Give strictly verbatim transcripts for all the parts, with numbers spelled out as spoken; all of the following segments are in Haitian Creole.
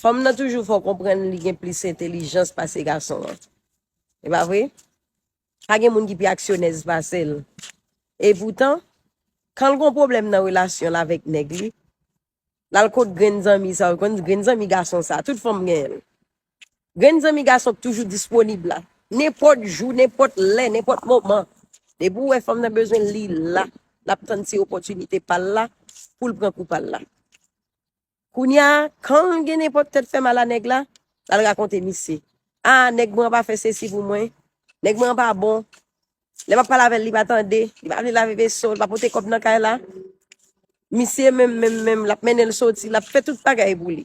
Fanm nan toujou fè w konprann li gen plis entèlijans pase gason an. E pa vre? Pa gen moun ki pi aksyonèz pase l. E poutan, kan l gon pwoblèm nan relasyon l avèk nèg li, l al kot grenn zanmi sa, ou konn grenn zanmi gason sa, tout fanm genyen l. Grenn zanmi gason k toujou disponib la. Nenpòt jou, nenpòt lè, nenpòt moman. Depi w wè fanm nan bezwen l, li la. L ap tann ti opòtinite pa l la pou l pran kou pa l la. Kounye a, kan l gen nenpòt tèt fè mal a nèg la, l al rakonte misye. A, nèg mwen an pa fè sesi pou mwen. Nèg mwen an pa bon. Lè m ap pale avè l, li pa tande. Li pa vle lave veso, li pa pote kòb nan kay la. Misye menm, menm, menm, l ap mennen l soti, l ap fè tout bagay pou li.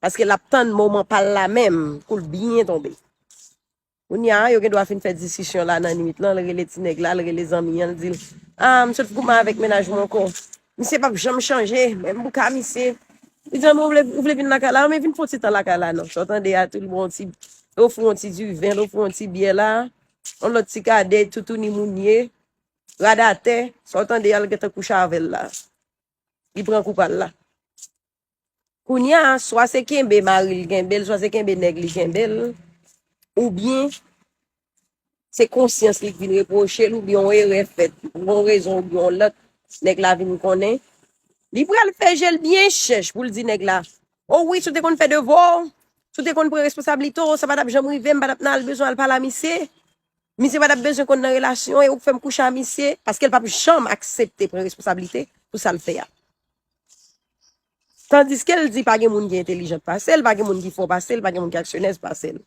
Paske l ap tann moman pa l la menm pou l byen tonbe. Kounye a, yo gen dwa fin fè diskisyon la nan nwit lan, l rele ti nèg la, l rele zanmi an, l di l, a, m sot goumen avèk mennaj mwen ankò. Misye p ap janm chanje, menm bouka misye. Li di, a, men ou vle, ou vle vin lakay la, men vin fè yon ti tan lakay la non. Sa w tande a tou, l ba w yon ti, l ofri w yon ti diven, l ofri w yon ti byè la, yon lòt ti kadè, toutouni moun ye, rad atè, sa w tande a, l gentan kouche avè l la. Li pran kou pa l la. Kounye a, swa se kenbe mari l kenbe l, swa se kenbe nèg li kenbe l, oubyen se konsyans li k vin repwoche l, oubyen yon erè fèt, pou yon rezon oubyen yon lòt, nèg la vin konnen. Li pral fè je l byen chèch pou l di nèg la, o wi, si w te konn fè devwa w, si w te konn pran responsablite w, sa pa t ap janm rive, m pa t ap nan al bezwen al pale a misye. Misye pa t ap bezwen konn nan relasyon e ou k fè m kouche a misye, paske l p ap janm aksepte pran responsablite pou sa l fè a. Tandiske l di pa gen moun ki entèlijan pase l, pa gen moun ki fò pase l, pa gen moun ki aksyonèz pase l.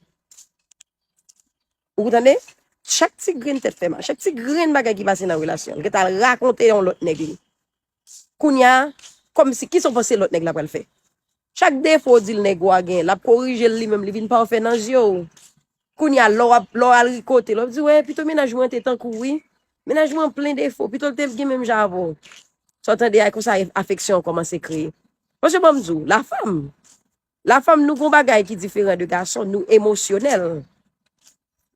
Ou tande? Chak ti grenn tèt fè mal, chak ti grenn bagay ki pase nan relasyon, l gentan al rakonte yon lòt nèg li. Kounye a, kòmsi, kisa w panse lòt nèg la pral fè? Chak defo w di l nèg ou a gen, l ap korije l li menm, li vin pafè nan zye w. Kounye a, lè w ap, lè w al ri kote l, w ap di, wè, pito mennaj mwen te tankou w wi. Mennaj mwen plen defo, pito l te gen menm jan avè w. Sa w tande a, konsa afeksyon an kòmanse kreye. Paske ban m di w, lafanm, lafanm, nou gon bagay ki diferan de gason, nou emosyonèl.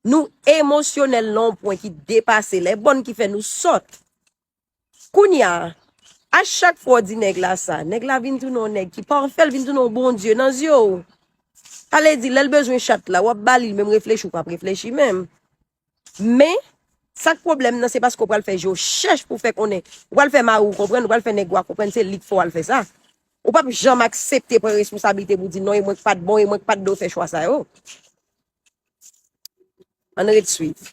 Nou emosyonèl nan yon pwen ki depase, lè bòn ki fè nou sòt. Kounye a, a chak fwa w di nèg la sa, nèg la vin tounen yon nèg ki pafè, l vin tounen yon Bondye nan zye w. Sa vle di, lè l bezwen chat la, w ap ba li l, menm reflechi w p ap reflechi menm. Men, sa k pwoblèm nan, se paske w pral fè je w chèch pou fè konnen, ou pral fè mari w konprann, ou pral fè nèg ou a konprann, se li k fè w al fè sa. Ou p ap janm aksepte pran responsablite pou di non, e mwen k pa t bon, e mwen k pa t dwe fè chwa sa yo. Ann ret swiv.